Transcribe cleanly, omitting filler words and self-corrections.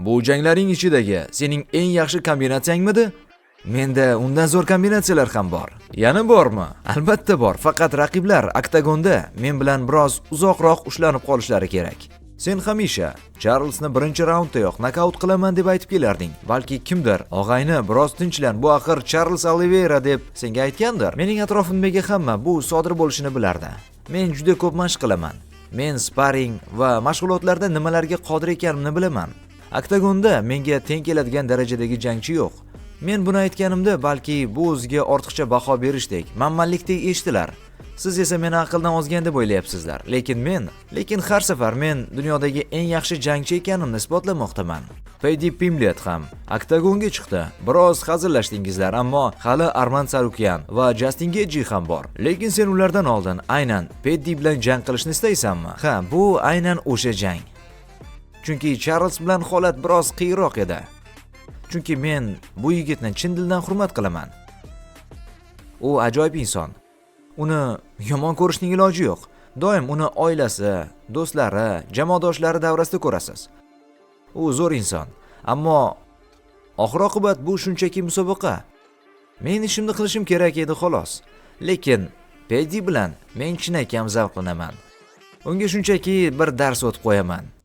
Bu janglaring ichidagi sening eng yaxshi kombinatsiyangmidi? Menda undan zo'r kombinatsiyalar ham bor. Yana bormi? Albatta bor. Faqat raqiblar oktagonda men bilan biroz uzoqroq ushlanib qolishlari kerak. Sen hamisha Charlesni birinchi raunddayoq nokaut qilaman deb aytib kelarding. Balki kimdir, "Og'ayni, biroz tinchlan, bu axir Charles Oliveyra", deb senga aytgandir. Mening atrofimdagi hamma bu sodir bo'lishini bilardi. Men juda ko'p mashq qilaman. Men sparing va mashg'ulotlarda nimalarga qodir ekanimni bilaman. Oktagonda menga teng keladigan darajadagi jangchi yo'q. Men buni aytganimda, balki bu o'ziga ortiqcha baho berishdek, manmanlikdek eshitilar. Siz esa meni aqldan ozgan deb o'ylayapsizlar. Lekin har safar men dunyodagi eng yaxshi jangchi ekanimni isbotlamoqdaman. Paddy Pimblett ham oktagonga chiqdi. Biroz hazillashdingizlar, ammo hali Arman Sarukyan va Justin Gaethje ham bor. Lekin sen ulardan oldin aynan Paddy bilan jang qilishni istaysanmi? Ha, bu aynan o'sha jang. Chunki Charles bilan holat biroz qiyinroq edi. Chunki men bu yigitni chin dildan hurmat qilaman. U ajoyib inson. Uni yomon ko'rishning iloji yo'q. Doim uni oilasi, do'stlari, jamoadoshlari davrasida ko'rasiz. U zo'r inson. Ammo oxir oqibat bu shunchaki musobaqa. Men ishimni qilishim kerak edi, xolos. Lekin Peddi bilan men chinakam zavqlanaman. Unga shunchaki bir dars o'tib qo'yaman.